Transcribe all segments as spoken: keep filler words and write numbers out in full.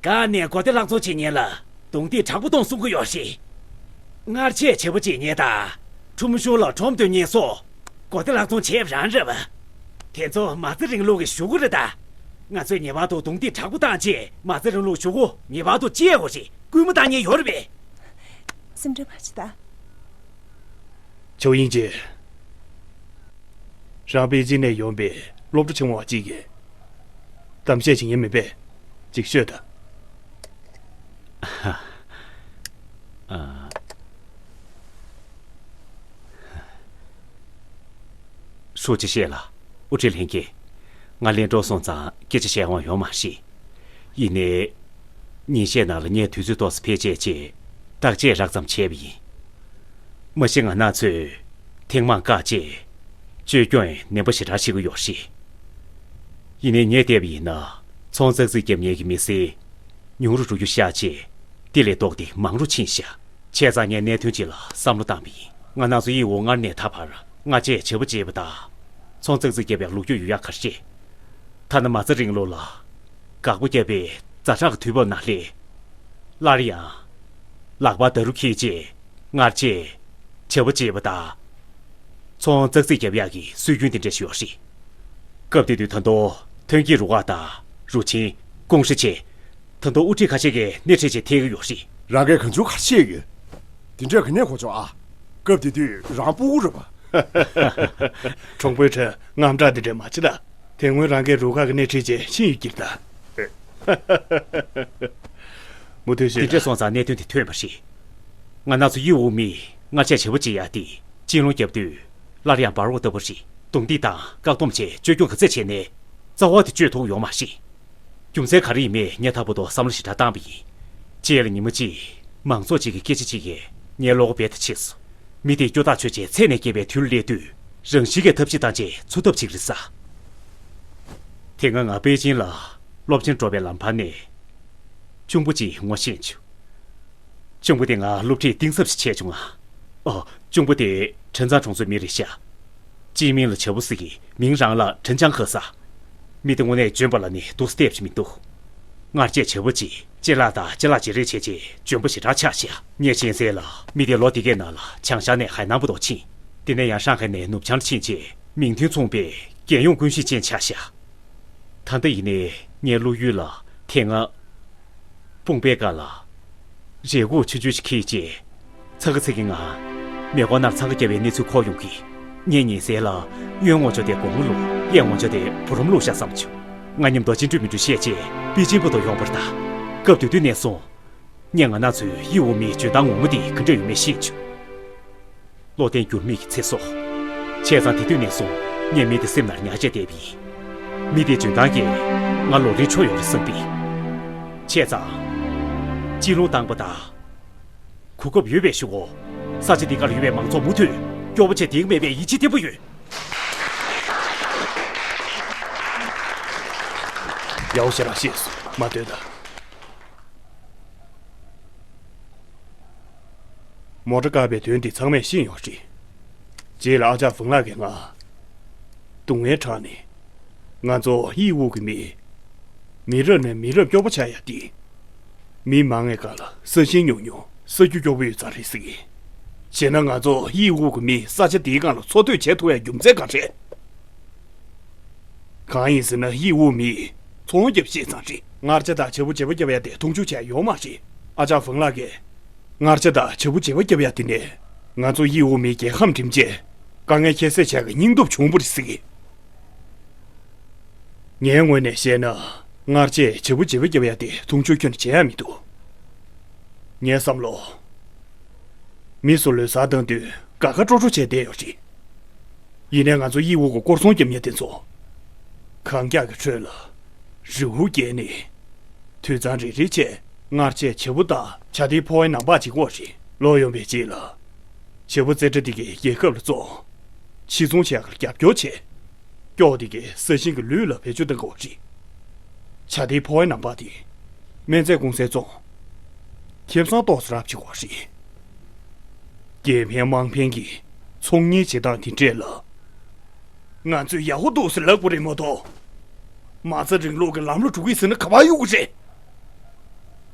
ག་ནས་གོ་བདེ་ལྷག་ཚོང་བྱེད་མཁན་ལ་རྡུང་རྡེག་དྲག་པོ་གཏོང་གསུང་གི་ཡོད་རེད། སྔར་ཆད་བྱེད་པོ་བྱེད་མཁན་དང་ཁྲོམ་གཞུང་ལ་ཁྲོམ་སྡོད་མཁན་སོགས་གོ་བདེ་ལྷག་ཚོང་བྱས་པ་རང་རེད་པ། དེ་ཚོ་མ་རྩ་རིང་ལུགས་ཀྱི་ཞུ་སྒོ་རེད་ད། ང་ཚོས་ངེས་པར་དུ་རྡུང་རྡེག་དྲག་པོ་བཏང་རྗེས་མ་རྩ་རིང་ལུགས་ཞུ་སྒོ་ངེས་པར་དུ་བཅད་དགོས་རེད། སྐུལ་མ་བཏང་མཁན་ཡོད་རེད་པས། སེམས་ཁྲལ་མ་བྱེད་ད། ཆའོ་དབྱིང་ཅེ། རང་པེ་ཅིན་ནས་ཡོང་པའི་སློབ་གྲྭ་ཆེན་མོ་བ་གཅིག་གིས་གཏམ་བཤད་བྱེད་མཁན་མིན་པས། ཅིག་ཤོད་དང་། ཧྲུའུ་ཅི་ཤེས་ལགས། དབུ་ཁྲིད་ལྷན་རྒྱས། ང་གླེན་གྲོགས་སོང་ཙང་སྐད་ཆ་བཤད་དབང་ཡོད་མ་རེད། ཡིན་ནའི། ཉིན་ཤས་ནང་ལ་ངས་དུས་ཚོད་ཏོག་ཙམ་བེད་སྤྱད་བྱས་བརྟག་དཔྱད་རགས་ཙམ་བྱས་པ་ཡིན། མ་གཞི་ང་རང་ཚོས་ཐེངས་མང་བཀག་རྗེས་བཅོས་སྐྱོང་ནན་པོ་ཞེ་དྲག་བྱེད་ཀྱི་ཡོད་རེད། ཡིན་ནའི་ངས་བལྟས་པ་ཡིན་ན་ཚོང་ཙག་ཙིག་རྒྱབ་མཁན་གྱི་མི་སེར་ཉུང་རུ་འགྲོ་རྒྱུ་ཤར་རྗེས་དེ་ལས་ལྡོག་སྟེ་མང་རུ་ཕྱིན་ཤག་བྱས་ཙང་ངས་གནད་དོན་ཅིག་ལ་བསམ་བློ་བཏང་བ་ཡིན། ང་རང་ཚོ་དབྱི་ཝུའུ་སྔར་ནས་ད་བར་སྔ་རྗེས་བྱ་སྤུ་བྱེད་པ་དང་། ཚོང་ཙག་ཙིག་བརྒྱབ་ཡག་ལོ་རྒྱུས་ཡོད་ཡག་ག་རེད། ཐ་ན་མ་རྩ་རིང་ལུགས་ལ་དགག་པ་བརྒྱབ་པའི་ཛ་དྲག་གི་དུས་བབ་ནང་སླེབས། སླར་ཡང་། ལག་པར་ད་རུ་འཁྱེར་རྗེས་སྔར་རྗེས་བྱ་སྤུ་བྱེད་པ་དང་། ཚོང་ཙག་ཙིག་བརྒྱབ་ཡག་གི་སྲོལ་རྒྱུན་དེ་འདྲ་ཞིག་ཡོད་རེད། སྐབས་དེ་དུས་ད་དུང་ཐོན་སྐྱེད་རུ་ཁག་དང་རུ་ཆེན། ཀུང་ཧྲི་བཅས། ད་དུང་དབུ་ཁྲིད་ཁ་ཤས་ཀྱིས་སྣེ་ཁྲིད་བྱས་ཐེག་གི་ཡོད་རེད། རང་གིས་གང་བྱུང་ག་རེ་བཤད་ཡོད། དེ་འདྲས་ག་ནས་གོ་ཆོག་ཨ། སྐབས་དེ་དུས་རང་སྤུ་གུ་རེད་པ། གྲོང་པའི་གྲས་དངངས་སྐྲག་འདི་འདྲས་མ་བྱེད་ད། དེ་སྔོན་རང་གིས་རུ་ཁག་གི་སྣེ་ཁྲིད་བྱས་ཤེས་ཡོད་ཀྱིར་ད། མུ་མཐུད་བཤད་ད། དེ་འདྲས་སོང་ཙང་གནད་དོན་དེ་ཐོན་པ་རེད། ང་རང་ཚོ་དབྱི་ཝུའུ་མིས་སྔར་ཆད་བྱ་སྤུ་བྱེད་ཡག་དེ་སྤྱི་ལོང་བརྒྱབ་དུས། སླར་ཡང་འབར་བ་ལྟ་བུ་རེད། རྡུང་རྡེག་དང་བཀག་སྡོམ་བྱས་བཅོས་སྐྱོང་ག་ཚད་བྱས་ནའི། རྩ་བ་དེ་བཅོས་ཐུབ་ཡོད་མ་རེད། རྒྱུ་མཚན་ག་རེ་ཡིན་མིན་ངས་ད་བར་དུ་བསམ་བློ་ཞེ་དྲག་བཏང་བ་ཡིན། རྗེས་ལ་ཉི་མ་གཅིག་མང་ཚོགས་གཅིག་གི་སྐད་ཆ་གཅིག་གིས་ངའི་བློ་ཁོག་རྦད་དེ་ཆད་སོང་། མི་དེས་སྐྱོ་ཐག་ཆོད་བྱས་ཚད་ནས་བརྒལ་བའི་དུས་ལ་སླེབས་དུས། རང་བཞིན་གྱིས་ཐབས་ཤེས་བཏང་བྱས་འཚོ་ཐབས་བྱེད་ཀྱི་རེད་ས། དེ་སྔ་ང་པེ་ཅིན་ལ་སློབ་ཆེན་འགྲོ་བའི་ལམ་བར་ནས། གཅུང་པོ་གཅིག་ངོ་ཤེས་བྱུང་། གཅུང་པོ་དེ་ང་སློབ་ཁྲིད་གཏིང་ཟབ་ཞིག་བྱས་བྱུང་ང་། ཨོ། གཅུང་པོ་དེ་ཁྲིན་ཚང་གྲོང་ཚོའི་མི་རེད་ཤག་སྤྱི་མིང་ལ་བྱ་བུ་ཟེར་གི། མིང་རང་ལ་ཁྲིན་ཅང་ཁ་ས། མི་དེ་དངོས་གནས་འཇོན་པ་ལ་ནི་འདུག་སེ་བལྟས་པ་ཞིག་མི་འདུག་སྔར་ཆད་བྱ་བུ་གཅིག་ཅི་ལགས་དང་ཅི་ལགས་བརྗེ་རེས་བྱས་རྗེས་འཇོན་པོ་ཞེ་དྲག་ཆགས་ཤག་ངས་མཁྱེན་གསལ་ལ་མི་དེ་ལོ་དེ་གའི་ནང་ལ་བྱང་ཤར་ནས་ཧའེ་ནན་པོ་ཏོ་ཕྱིན། དེ་ནས་ཡང་ཧྲང་ཧའེ་ནས་ནུབ་བྱང་ལ་ཕྱིན་རྗེས་མིང་དོན་མཚུངས་པའི་རྒྱལ་ཡོངས་ཀུན་ཤེས་ཅན་ཆགས་ཤག་ད་ལྟ་ཡིན་ནའི་ངའི་བློ་ཡུལ་ལ་དེ་སྔ། དཔུང་པའི་སྒང་ལ་རས་གུར་ཆུང་ཆུང་ཞིག་འཁྱེར་རྗེས། ཚ་ག་ཚི་གི་ངང་མེ་འཁོར་ནང་འཚང་ཁ་རྒྱག་པའི་གནས་ཚུལ་གོ་ཡོང་གི། ངས་ཉན་གསལ་ལ་གཡོན་ངོས་ཕྱོགས་དེ་དགོང་མོ་བླུགས། གཡས་ངོས་ཕྱོགས་དེ་བུ་རམ་བླུགས་ཤག་བསམ་བྱུང་། ང་མཉམ་དུ་ཅི་འགྲོ་མི་འགྲོ་བཤད་རྗེས་པེ་ཅིན་བར་དུ་ཡོང་བ་རེད་ད། སྐབས་དེ་དུས་ནས་བཟུང་། ངས་ང་རང་ཚོའི་དབྱི་ཝུའུ་མིའི་འཇོན་ཐང་ངོ་མ་དེ་ག་འདྲ་ཡོད་མེད་ཤེས་བྱུང་། བློ་བརྟན་འགྱུར་མེད་ཀྱི་ཚེ་སྲོག་བྱས་ཙང་དེ་དུས་ནས་བཟུང་ངས་མི་དེ་སེམས་ནང་ཉར་བྱས་བསྡད་པ་ཡིན། མི་དེའི་འཇོན་ཐང་གིས་ང་ལོག་འདྲེན་ཆོག་ཡོང་རེད་བསམ་པས། བྱས་ཙང་། སྤྱི་ལོང་བཏང་པ་དང་། གོ་སྐབས་ཡོད་པའི་གཞུག་གུ། ས་ཆ་འདི་གར་ཡོད་པའི་མང་ཚོགས་མུ་མཐུད་སྐྱོ་པོ་བྱེད་འདིང་མེད་པའི་ཡིད་ཆེས་བརྟན་པོ་ཡོད། ཡའོ་ཞེ་ལགས་ཤེས་སོང་། མ་སྡོད་དང་། མོ་ཊ་བཀག་པའི་དོན་འདི་ཚང་མས་ཤེས་ཡོད་རེད། རྗེས་ལ་ཨ་ཅག་ཧྥུང་ལགས་ཀྱིས་ང་། སྡུག་བསྔལ་དྲགས་ནས། ང་ཚོ་དབྱི་ཝུའུ་གི་མི། མི་རབས་ནས་མི་རབས་སྐྱོ་པོ་ཆགས་ཡ་དེ། མི་མང་བའི་སྒང་ལ་ས་ཞིང་ཉུང་ཉུང་ས་རྒྱུ་སྐྱོ་པོ་ཡོད་ཙང་རེད་ཟེར་གི། བྱས་ན་ང་ཚོ་དབྱི་ཝུའུ་གི་མིས་ས་ཆ་དེའི་སྒང་ལ་འཚོ་སྡོད་བྱེད་ཐུབ་ཡ་རྒྱུ་མཚན་ག་རེ་རེད། གང་ཡིན་ཟེར་ན་དབྱི་ཝུའུ་མིས་ཚོང་རྒྱབ་ཤེས་ཙང་རེད། སྔར་ཆད་དང་བྱ་སྤུ་བརྗེ་པོ་རྒྱབ་ཡ་དེ་མཐོང་ཆུང་བྱས་ཡོད་མ་རེད། ཨ་ཅག་ཧྥུང་ལགས་ཀྱིས། སྔར་ཆད་དང་བྱ་སྤུ་བརྗེ་པོ་རྒྱབ་ཡ་དེ་ནས་ང་ཚོ་དབྱི་ཝུའུ་མིའི་རྒྱལ་ཁམས་འགྲིམ་བྱས་དཀའ་ངལ་ཁྱད་བསད་བྱས་ཀྱི་སྙིང་སྟོབས་བྱུང་བ་རེད་ཟེར་གི། ངའི་ངོས་ནས་བཤད་ན་སྔར་ཆད་བྱ་སྤུ་བརྗེ་པོ་རྒྱབ་ཡ་དེ་མཐོང་ཆུང་ཁྱོན་ནས་བྱེད་ཡ་མི་འདུག་ངའི་བསམ་བློ། མི་ཚོ་ལོ་གསར་བཏང་དུས་དགའ་དགའ་སྤྲོ་སྤྲོ་བྱས་བསྡད་ཡོད་རེད། ཡིན་ནའི་ང་ཚོ་དབྱི་ཝུའུ་གི་སྐོར་སྲུང་རྒྱབ་མཁན་དེ་ཚོ། གངས་འཁྱག་གི་ཁྲོད་ལ་རི་བོ་བརྒལ་ནས་དུད་ཚང་རེ་རེ་བྱས་སྔར་ཆད་བྱ་སྤུ་དང་བྱ་དེའི་ཕོ་བའི་ནང་པ་གཅིག་གོ་རེད། ལོ་ཡོང་བའི་རྗེས་ལ་བྱ་སྤུ་རྩེ་གྲ་དེ་གའི་རྒྱལ་ཁབ་ལ་བཙོང་། ཕྱིར་ཚོང་བྱས་ཁར་རྒྱབ་སྐྱོར་བྱས། སྐྱོག་དེ་གའི་ས་ཞིང་གི་ལུད་ལ་བེད་སྤྱོད་གཏང་གོ་རེད། བྱ་དེའི་ཕོ་བའི་ནང་པ་དེ་སྨན་རྫས་ཀུང་སིས་བཙོང་། ཁེ་བཟང་ཏོག་ཙམ་རག་བྱེད་གོ་རེད། རྒྱལ་ཕན་དམངས་ཕན་གྱི་ཚོང་གཉེར་བྱེད་སྟངས་དེ་འདྲས་ལ། ང་ཚོས་ཡག་པོ་འདུག་ཟེར་ལབ་དགོས་རེད་མ་གཏོགས། མ་རྩ་རིང་ལུགས་ཀྱི་ལམ་ལ་འགྲོ་གི་ཟེར་ན་ག་པར་གཡུག་དགོས་རེད།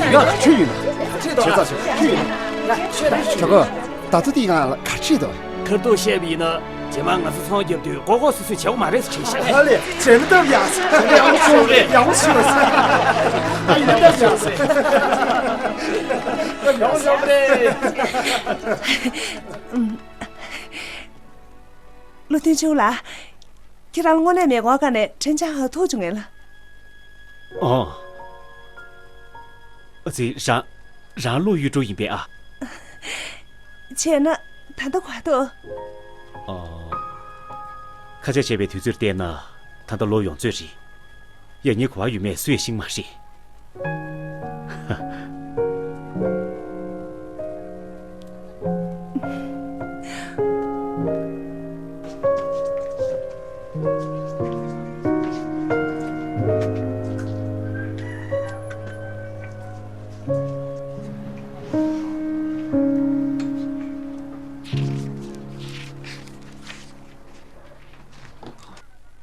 ཡ། ཁྱོད་ཡིན་ན། བྱས་ཙང་ཁྱོད་ཡིན་ན། ཡ། ཁྱོད་ད་ཁྱོད་ད། ད་ལྟ་དེ་ང་ལ་ག་རེ་བྱེད་དོ། ཁ་ཐུག་བཤད་པ་ཡིན་ན། རྗེས་མ་ང་ཚོ་ཚོང་རྒྱབ་དུས་ལྐོག་ལྐོག་སུད་སུད་བྱེད་དགོས་མ་རེད་ཟེར་བྲིས་ཤག་ཧ་ལས། བྱས་ན་སྟབས་ཡག་ཟེར། ཡག་པོ་བྱུང་རེད། ཡག་པོ་བྱུང་ཟེར། ཨ་ཡིན་ན་སྟབས་ཡག་ཟེར། སྟབས་ཡག་པོ་བྱུང་རེད། བློ་མཐུན་ཆུང་ལགས། ཁྱེད་རང་དངོས་གནས་མེ་འཁོར་སྒང་ནས་ཁྲེན་ཅང་ཧ་ཐུག་བྱུང་ངེས་ལ། ཨོ། ཨ་ཙི། རང་། རང་ལོ་ཡུལ་གྲུ་ཡིན་པས་ཨ། བྱས་ན་ད་ལྟ་ག་པར་འདུག་ཨོ། ཁ་ཆད་བྱས་པའི་དུས་ཚོད་བལྟས་ན་ད་ལྟ་ལོ་ཡོངས་ཚོད་རེད། ཡ། ངའི་ག་པར་ཡོད་མེད་སུས་ཤེས་ཀྱི་མ་རེད།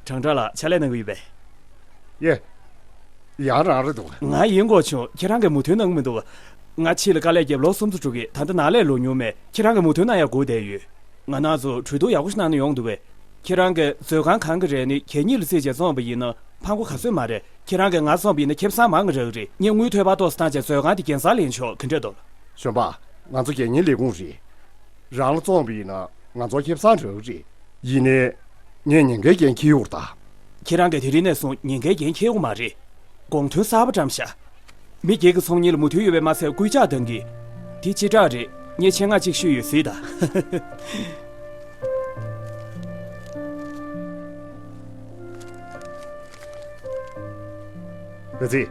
ཁྲང་ཁྲང་ལགས། ཕྱག་ལས་གནང་གི་ཡོད་པས། ཡེ། ཡང་རང་རེད་འདུག་ང་ཡིན་དགོས་བྱུང་། ཁྱེད་རང་གིས་མོས་མཐུན་གནང་གི་མི་འདུག་ང་ཕྱི་ལ་དཀའ་ལས་བརྒྱབ་ལོ་གསུམ་ཙམ་འགྲོ་གི། ད་ལྟ་ནང་ལས་ལོག་མྱོང་མེད། ཁྱེད་རང་གིས་མོས་མཐུན་གནང་ཡག་སྒུག་བསྡད་ཡོད། ང་རང་ཚོ་གྲོས་བསྡུར་ཡག་པོ་ཞིག་གནང་ན་ཡོང་འདུག་པས། ཁྱེད་རང་གིས་མཛོད་ཁང་གང་གི་རེད་ནི་གད་སྙིགས་ལ་རྩིས་བྱས་བཙོངས་པ་ཡིན་ན་ཕངས་པོ་ག་ཚོད་མ་རེད། ཁྱེད་རང་གིས་ང་བཙོངས་པ་ཡིན་ན་ཁེ་བཟང་མང་གི་རེད་རེད། ངས་དངུལ་ཐོལ་པ་ཏོག་ཙམ་བཏང་བྱས་མཛོད་ཁང་དེ་རྒྱན་གསར་ལེན་ཆོག་ག་འདྲ་འདུག་གཞོན་པ། ང་ཚོ་གད་སྙིགས་ལས་ཁུངས་རེད། རང་ལ་བཙོངས་པ་ཡིན་ན་ང་ཚོར་ཁེ་བཟང་འདྲ་བོ་རེད། ཡིན་ནའི། ངས་ཉེན་ཁའི་འགན་འཁྱེར་ཡོད་རེད་ད། ཁྱེད་རང་གིས་དེ་རིང་ནས་བཟུང་ཉེན་ཁའི་འགན་འཁྱེར་དགོས་མ་རེད། དགོངས་དོན་གསར་པ་བཀྲམ་ཤག་མི་སྒེར་གྱི་ཚོང་གཉེར་ལ་མོས་མཐུན་ཡོད་པས་མ་ཚད་སྐུལ་ལྕག་འདང་གི། དེ་སྤྱི་བསྒྲགས་རེད། ངས་ཆེད་མངགས་གཅིག་ཞུས་ཡོད། གཟིགས་དང་། རེ་ཚེ།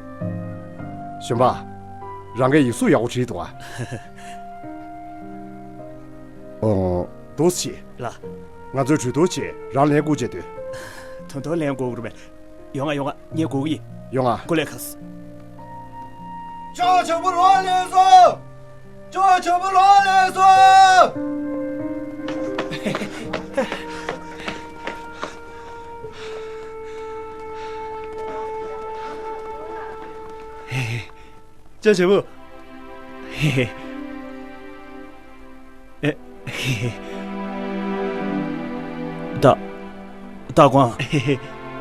གཞོན་པ། རང་གིས་ཡིག་གཟུགས་ཡག་པོ་བྲིས་འདུག་ཨ། ཨོ། འདུག་སེ་བྱེད། ལགས། ང་ཚོས་གྲོས་བསྡུར་བྱས། རང་ལན་སྒུག་བྱས་སྡོད། ད་དུང་ལན་སྒུག་དགོས་རེད་པས། ཡོང་ང་། ཡོང་ང་། ངས་སྒུག་གི་ཡིན། ཡོང་ང་། སྐུ་ལས་ཁག་སོང་། ཅོ་ཆོ་བུ་ལོ་ལེན་སོ། ཅོ་ཆོ་བུ་ལོ་ལེན་སོ། ཅོ་ཆོ་བུ། ཨེ། ད། ད་ཀོང་།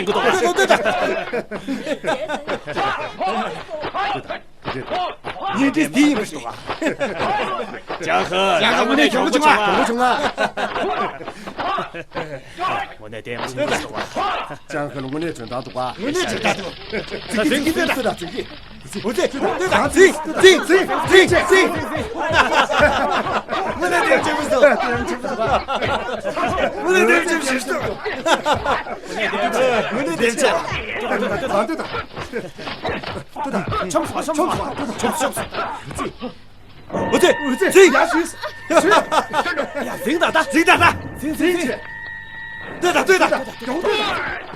ཟིན་གི་འདུག་ག་ཡིན་འདྲི་འདི་ཡིན་པ་ཞིག་འདུག་ག་ཅང་ཧ། ཅང་ཧ་དངོས་གནས་གྱོང་པོ་བྱུང་ང་། གྱོང་པོ་བྱུང་ང་། དངོས་གནས་བདེན་པ་ཞིག་འདུག་ག་ཅང་ཧ་ལ་དངོས་གནས་འཇོན་ཐང་འདུག་ག་དངོས་གནས་འཇོན་ཐང་འདུག་ཙི་གི་ཙི་གི་ཙི་གི་ཙི་གི་འོ་ཙི། ལྟོས་དང་། ཙི། ཙི། ཙི། ཙི། ཙི། དངོས་གནས་དེ་ཅི་མི་སོང་། དངོས་གནས་དེ་ཅི་མི་སོང་། དངོས་གནས་དེ་ཅི། ལྟོས་དང་། ལྟོས་དང་། ཆོམ་སོང་། ཆོམ་སོང་། ཆོམ་སོང་། ཙི། འོ་ཙི། འོ་ཙི། ཙི། ཡ་ཤི། ཡ་ཤི། ཡ། འཛིང་དང་ད། འཛིང་དང་ད། འཛིང་། འཛིང་། འཛིང་། ལྟོས་དང་། ལྟོས་དང་། ཡོང་། ལྟོས་དང་།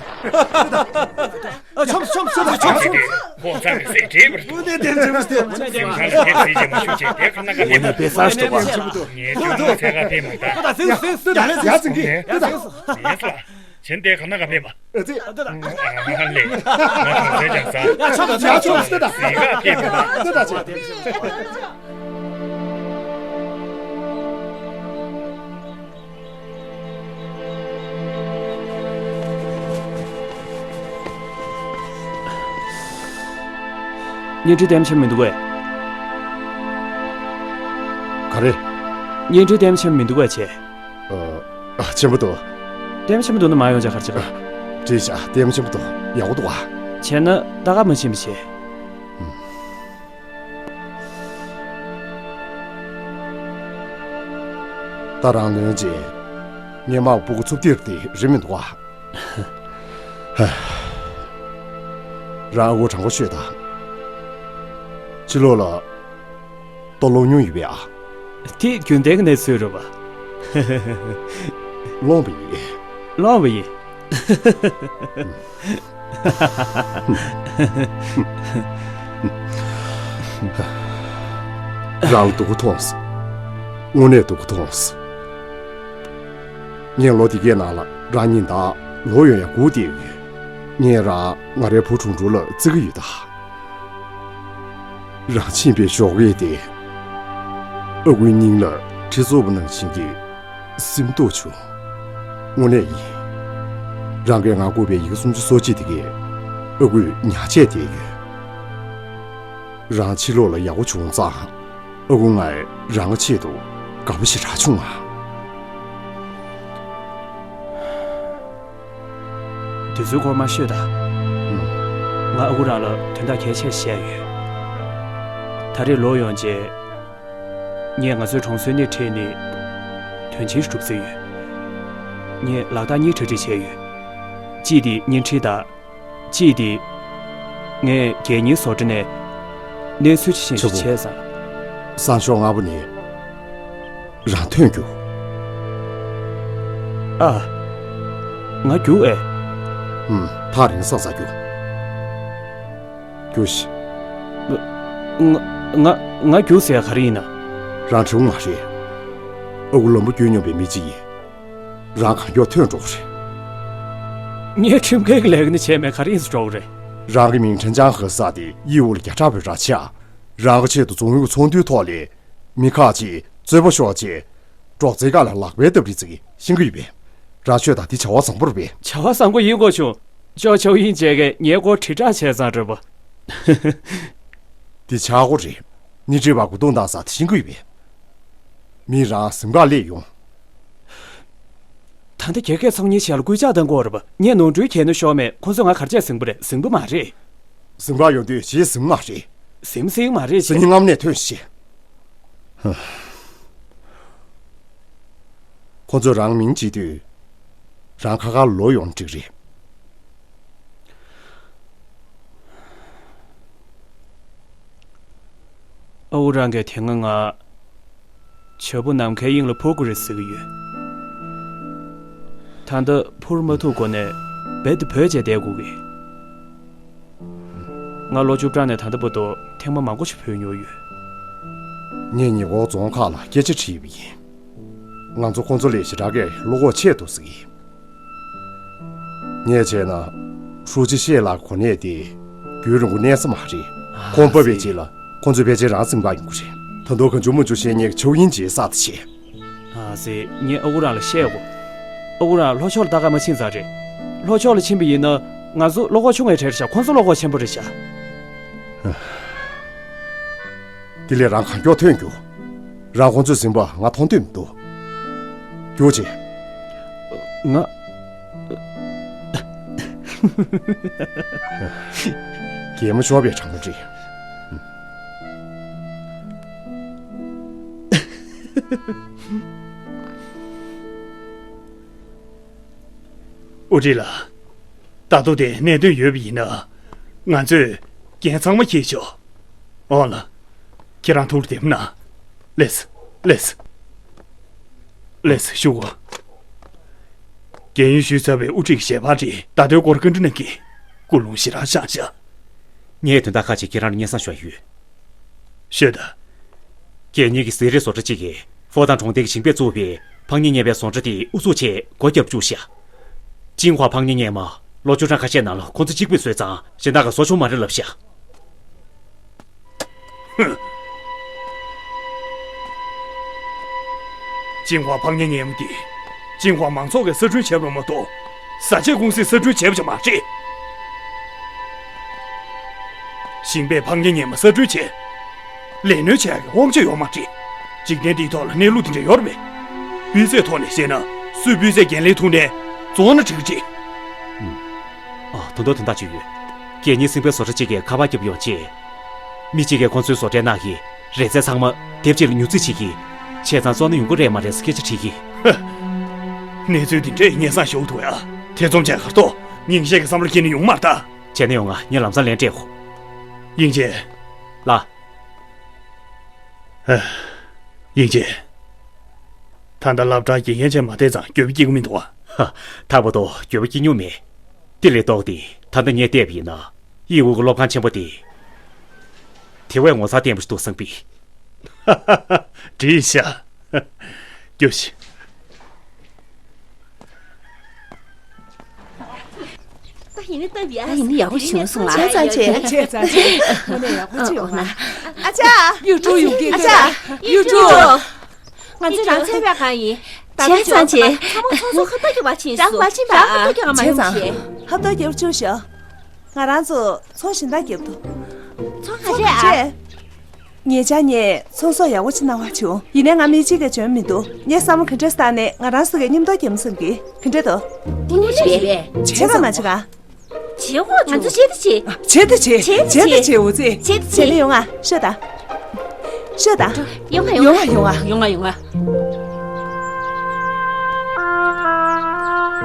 ཨ། ཆོམ་ཆོམ་ཆོམ་ཆོམ་ཆོམ། ཁོང་ཚང་གི་སྲས་བགྲེས་པར། དངོས་གནས་དེ་ཅི་མི་སྟེར། སེམས་ཁ་ལ་དེ་ཚེ་རྗེས་མ་ཤུགས་ཆེ་དེ་ཁ་ན་ཁ་ཕེབས་པ། ངས་ཅུང་མོ་ཚད་ཁ་ཕེབས་མ་ད། ལྟོས་དང་། འཛིང་། འཛིང་། ལྟོས་དང་། ཡ་འཛིང་གི། ལྟོས་དང་། ཡེས་ལ། བྱེད་དེ་ཁ་ན་ཁ་ཕེབས་པ། ཨ་ཙི། ཨ་ལྟོས་དང་། ཨ་ལེ། ང་ཐང་ཟས་ཀྱང་ཟ། ཡ་ཆོག་ད། ཡ་ཆོག་ད། ལྟོས་དང་། ཟས་ཁ་ཕེབས་མ་ད། ལྟོས་དང་། ཅི། བརྙན་འཕྲིན་ལྟད་མོ་ཆེན་མི་འདུག་གས། ག་རེ། བརྙན་འཕྲིན་ལྟད་མོ་ཆེན་མི་འདུག་གས་བྱས། ཨ། ཆེན་པོ་འདུག་ལྟད་མོ་ཆེན་པོ་འདུག་ན་མ་ཡོང་བྱས་ག་རེ་བྱེད་ག། འགྲིག་བྱས། ལྟད་མོ་ཆེན་པོ་འདུག་ཡག་པོ་འདུག་ཨ། བྱས་ན་ད་ག་མ་ཕྱིན་པ་བྱས། ད་རང་ལོན་རྗེས། ངས་མར་སྤུ་གུ་འཚུབ་ཏིར་དེ་རེད་མི་འདུག་ཨ། རང་ཨ་ཁུ་དྲང་པོ་ཤོད་དང་། ཕྱི་ལོགས་ལ་ལྟོ་སློང་མྱོང་ཡོད་པས་ཨ། དེ་རྒྱུན་ལྡན་གྱི་གནས་ཚུལ་རེད་པ། སློང་བ་ཡིན། སློང་བ་ཡིན། རང་ལ་སྡུག་པོ་མཐོང་སོང་། དངོས་གནས་སྡུག་པོ་མཐོང་སོང་། ངས་ལོ་འདི་གའི་ནང་ལ་རང་ཉིན་ལྟར་ལོག་ཡོང་ཡག་སྒུག་བསྡད་ཡོད། ངས་རང་ང་རའི་བུ་དྲུང་དྲུང་ལ་བརྩི་གི་ཡོད་ད། རང་ཕྱིན་པའི་ཞོགས་ཀས་དེ། ཨ་ཁུའི་སྙིང་ལ་གྲི་བཙུགས་པ་ནང་བཞིན་གྱི་སིམ་མདོག་བྱུང་། དངོས་གནས་ཡིན། རང་གིས་ང་བསྐུར་བའི་ཡི་གེ་སུམ་ཅུ་སོ་གཅིག་དེ་གས་ཨ་ཁུས་ཉར་བྱས་བསྡད་ཡོད། རང་ཕྱི་ལོགས་ལ་ཡག་པོ་བྱུང་ཙང་། ཨ་ཁུ་ང་རང་གི་ཆེད་དུ་དགའ་པོ་ཞེ་དྲག་བྱུང་ང་། དུས་ཚོད་སྐོར་མ་ཤོད་ད། ང་ཨ་ཁུ་རང་ལ་དོན་དག་གལ་ཆེ་བཤད་ཡོད། ད་རེས་ལོག་ཡོང་རྗེས། ངས་ང་ཚོའི་གྲོང་ཚོའི་སྣེ་ཁྲིད་ནས་དོན་ཆེན་ཞིག་སྒྲུབ་རྩིས་ཡོད། ངས་ལག་རྟགས་གཉིས་གྲ་སྒྲིག་བྱས་ཡོད། གཅིག་དེ་བརྙན་འཕྲིན་དང་། གཅིག་དེ། ངས་རྒྱལ་གཉེར་བཟོ་གྲྭ་ནས་གནས་ཚུལ་ཅི་ཤེས་ཤིག་ཆེ་བོ། བྱས་ཙང་། སང་ཞོགས་སྔ་པོ་ནས་རང་ཐོན་རྒྱུགས། ཨ། ང་རྒྱུགས་ཨེ། ཨུམ། ཐག་རིང་ས་ས་རྒྱུགས། རྒྱུགས་ཤིག་ང་། ང་། ང་རྒྱུགས་ཟེར་ཡ་ག་རེ་ཡིན་ན། རང་བྲེལ་བ་མ་རེད། ཨ་ཁུ་ལམ་བུ་བརྒྱུད་མྱོང་པའི་མི་གཅིག་ཡིན། རང་གང་མགྱོགས་ཐོན་འགྲོ་གི་རེད། ངས་ཁྲིམས་འགལ་གྱི་ལས་ཀ་ནི་བྱས་མེད། ག་རེ་ཡིན་ཟེར་འགྲོ་གི་རེད། རང་གི་མིང་ཁྲེན་ཅང་ཧེ་ཟེར་དེ་ཡིག་འོག་ལ་བརྒྱ་ཕྲག་བོད་རང་ཆགས། རང་གི་ཆེད་དུ་རྫོང་ཡུལ་གྱི་ཚོགས་འདུའི་ཐོག་ལས་མི་ཁག་ཅིག་རྩོད་པ་ཤོར་རྗེས་སྒྲོག་ཙེའི་སྒང་ལ་ལག་པས་བརྡབ་རེས་བྱེད་ཀྱི་ཤེས་ཀྱི་ཡོད་པས། རང་ཆོས་དང་དེ་བྱ་བ་བཟང་པོ་རེད་པས། བྱ་བ་བཟང་པོ་ཡིན་དགོས་བྱུང་། ཅོ་ཅོ་ཡིན་བྱས་ཀྱི་ངའི་སྐོར་དྲིལ་བསྒྲགས་བྱས་ཙང་རེད་པ། དེ་ཆག་སྒོ་རེད། སྣེ་ཁྲིད་པ་གུ་དུང་བཏང་ས་དེ་ཤེས་ཀྱི་ཡོད་པས། མི་རང་གཟིམ་ཁང་སླེབས་ཡོང་། ད་ལྟ་རྒྱ་སྐད་ཚོང་གཉེར་བྱས་ལ་སྐུལ་ལྕག་བཏང་དགོས་རེད་པ། ངས་ནོར་འཁྲུལ་གྱིས་ནོར་ཤོར་མེད། ཁོ་ཚོས་ང་ག་རེ་བྱས་ཟིན་པ་རེད། ཟིན་པ་མ་རེད། གཟིམ་ཁང་ཡོང་དུས་གཞིས་ཟིན་མ་རེད། ཟིན་ཟིན་མ་རེད་སང་ཉིན་ཅེས། སྔ་མོ་ནས་ཐོན་ཤིག་ཁོ་ཚོས་རང་མིང་བརྗེ་དུས། རང་ཁ་ཁར་ལོག་ཡོང་འགྲིག་རེད། ཨ་ཁུ་རང་གིས་དེ་སྔ་ང་བྱ་སྤུ་ནམ་མཁའི་དབྱིངས་ལ་འཕུར་དགོས་རེད་ཟེར་གྱི་ཡོད། ད་ལྟ་འཕུར་མ་ཐུབ་སྒོ་ནས་རྦད་དེ་བྲེལ་བྱས་བསྡད་དགོས་ཀྱི། ང་ལོ་བཅུ་གྲངས་ནས་ད་ལྟ་བར་དུ་ཐེངས་མ་མང་པོ་ཞིག་བྲེལ་མྱོང་ཡོད། ངས་ཉེ་འཁོར་རྫོང་ཁག་ལ་སྐད་ཆ་དྲིས་པ་ཡིན། ང་ཚོ་ཁོང་ཚོ་ལས་ཞེ་དྲག་གི་བློ་ཁོག་ཆེ་འདུག་ཟེར་གྱི། ངས་བྱས་ན། ཧྲུའུ་ཅི་ཤེས་ལགས་གོ་གནས་དེ་རྒྱུན་རིང་པོ་གནས་ས་མ་རེད། ཁོང་བབས་པའི་རྗེས་ལ་ཁོང་ཚོས་ཕལ་ཆེར་རང་གཟིམ་ཁང་ཡོང་གི་རེད། ད་དུང་གང་བྱུང་མང་བྱུང་བཤད་མཁན་ཆོས་དབྱིངས་ཅིག་གསར་དུ་བྱས། ཨ་ཙི། ངས་ཨ་ཁུ་རང་ལ་བཤད་དགོས། ཨ་ཁུ་རང་ལྷོ་ཕྱོགས་ལ་ལྟ་ག་མ་ཕྱིན་ཙང་རེད། ལྷོ་ཕྱོགས་ལ་ཕྱིན་པ་ཡིན་ན་ང་ཚོ་བློ་ཁོག་ཆུང་བའི་གྲས་རེད་ཤག་ཁོང་ཚོ་བློ་ཁོག་ཆེན་པོ་རེད་ཤག་དེ་ལས་རང་གང་མགྱོགས་ཐོན་རྒྱུགས། རང་ཁོང་ཚོའི་གཟིམ་པ་ང་མཐོང་འདོད་མི་འདུག་རྒྱུགས་ཅིག་ང་། གད་མོ་ཤོར་བའི་གྲངས་མོ་རེད། ཨུ་ཀྲི་ལགས། ད་དུང་དེ་གནད་དོན་ཡོད་པ་ཡིན་ན། ང་ཚོས་འགན་ཚང་མ་འཁྱེར་ཆོག་འོང་ལ། ཁྱེད་རང་ཐུགས་ལ་བདེ་པོ་གནང་། ལེགས། ལེགས། ལེགས། ཞུ་གོ། རྒན་ཡོལ་ཞུས་ཚར་བའི་དབུ་ཁྲིད་ཀྱི་ཞལ་པར་དེ་ད་ལྟའི་སྐོར་བཀའ་འདྲི་གནང་གི། སྐུ་རླུང་ཞེ་དྲག་བཞེངས་ཤག་ངས་དོན་དག་ཁག་ཅིག་ཁྱེད་རང་ལ་སྙན་སེང་ཞུ་ཡ་ཡོད། ཤོད་དང་། གད་སྙིགས་ཀྱི་ཟས་རིགས་བཟོ་གྲྭ་གཅིག་གིས་ཧྥོ་ཏང་གྲོང་རྡལ་གྱི་ཞིང་པས་བཙུགས་པའི་ཕག་གཉིས་ཉལ་བའི་བཟོ་གྲྭ་དེ་དབུ་འཛུགས་ཆེད་སྒོ་བརྒྱབ་བཅུག་ཤག་ཅིན་ཧྭ་ཕག་གཉིས་ཉལ་མ་ལོ་བཅུ་གྲངས་ཁ་ཤས་ནང་ལ་ཁོ་ཚོ་གཅིག་པུས་བཟོས་ཙང་གཞན་དག་གིས་བཟོ་ཆོག་མ་རེད་ལབ་ཤག་ཧུམ། ཅིན་ཧྭ་ཕག་གཉིས་ཉལ་མ་དེ་ཅིན་ཧྭ་མང་ཚོགས་ཀྱིས་གསར་སྐྲུན་བྱས་པ་མ་གཏོགས་བཟའ་ཆས་ཀུང་སིས་གསར་སྐྲུན་བྱས་པ་ཅིག་མ་རེད། ཞིང་པས་ཕག་གཉིས་ཉལ་མ་གསར་སྐྲུན་བྱས། ལས་སྣོན་བྱེད་ཡག་གི་དབང་ཆ་ཡོད་མ་རེད། འཇིག་རྟེན་འདིའི་ཐོག་ལ་གནས་ལུགས་དེ་འདྲ་ཡོད་རེད་པས། སྤུས་ཚད་ཐོག་ནས་བཤད་ན་སུས་སྤུས་ཚད་འགན་ལེན་ཐུབ་ནའི་རྫོང་ན་འགྲིག་གི་རེད། ཨ། ད་དུང་དོན་དག་ཅིག་ཡོད། གད་སྙིགས་སྲིན་བལ་བཟོ་གྲྭ་གཅིག་གིས་ཁ་པར་བརྒྱབ་ཡོང་རྗེས། མི་གཅིག་གིས་ཁོང་ཚོའི་བཟོ་གྲྭའི་ནང་གི་རིན་ཚད་ཚང་མ་དེབ་གཅིག་ལ་ཉུང་འཛུགས་བྱེད་ཀྱི། བྱས་ཙང་བཙོང་ན་ཡོང་གི་རེད་མ་རེད་ཟེར་སྐད་ཆ་དྲིས་ཀྱི། ཧ། གནས་ཚུལ་འདི་འདྲས་སྙན་སེང་ཞུ་ཐུབ་ཡ། ཐེ་ཚོམ་བྱས་གར་ཐོག་སྙིང་བཤད་ཀྱི་བསམ་བློ་ཁྱེར་ནས་ཡོང་མ་རེད་ད། བྱས་ན་ཡོང་ང་། ངས་ལམ་སང་ལན་སྤྲད་གོ། དབྱིན་ཇེ། ལགས། ཧ། དབྱིན་ཇེ། ད་ལྟ་སློབ་གྲྭར་དགེ་རྒན་བྱས་མ་བསྡད་ཙང་འགྱོད་པ་སྐྱེ་གི་མི་འདུག་ཨ། ཧ། ད་བར་དུ་འགྱོད་པ་སྐྱེ་མྱོང་མེད། དེ་ལས་ལྡོག་སྟེ་ད་ལྟ་ངས་བལྟས་པ་ཡིན་ན། དབྱིན་ཝུའུ་གི་སློབ་ཁང་ཆེན་པོ་དེ། དེ་བས་ངོ་མཚར་ལྡན་པ་ཞིག་འདུག་བསམ་པས། ཧ་ཧ་ཧ། འགྲིག་ཤག་རྒྱོབ་ཤིག་ད་ཡིན་ནི་སྟབས་ཡག་ད་ཡིན་ནི་ཡག་པོ་བྱུང་སོང་ལ། བྱས་ཙང་བྱས། བྱས་ཙང་བྱས། དངོས་གནས་ཡག་པོ་ཅིག་ཡོང་ན། ཨ་ཅག་གཡུ་ཕྲུག་ཡོང་གི། ཨ་ཅག་གཡུ་ཕྲུག་ང་ཚོ་རང་ཚད་པའི་གང་ཡིན། ད་བྱས་ཙང་བྱས། ཚང་མ་ཚོང་ཟོག་ཧབ་ཏོག་རྒྱག་པ་ཕྱིན་སོང་། རང་ཕར་ཕྱིན་པ། རང་ཧབ་ཏོག་རྒྱག་མ་ཡོང་ཞེས། ཧབ་ཏོག་རྒྱབ་བཅུག་ཤོག་ང་རང་ཚོ་ཚོང་གཞན་དག་རྒྱབ་འདུག་ཚོང་ག་ཚོང་ག་རེད་ཨ། རེད། ཉེ་ཆར་ངས་ཚོང་ཟོག་ཡག་པོ་ཅིག་གནང་བ་བྱུང་། ཡིན་ནའི་ང་མི་གཅིག་གིས་འཇོན་མི་འདུག་ངས་བསམ་བློ་ག་འདྲས་བཏང་ནས་ང་རང་ཚོ་གི་མཉམ་དུ་རྒྱབ་བསམ་གི། ག་འདྲས་འདུག་དེ་ནི་བྱེད་པས། བྱེད་པ་མ་བྱེད་ག་བྱེད་དགོས་ང་ཚོ་བྱེད་དུ་བྱེད། བྱེད་དུ་བྱེད། བྱེད་དུ་བྱེད། འུ་ཚོས། བྱེད་དུ་བྱེད། བྱེད་ནི་ཡོང་ང་། ཤོད་དང་། ཤོད་དང་། ཡོང་ང་ཡོང་ང་། ཡོང་ང་ཡོང་ང་། ཡོང་ང་ཡོང་ང་།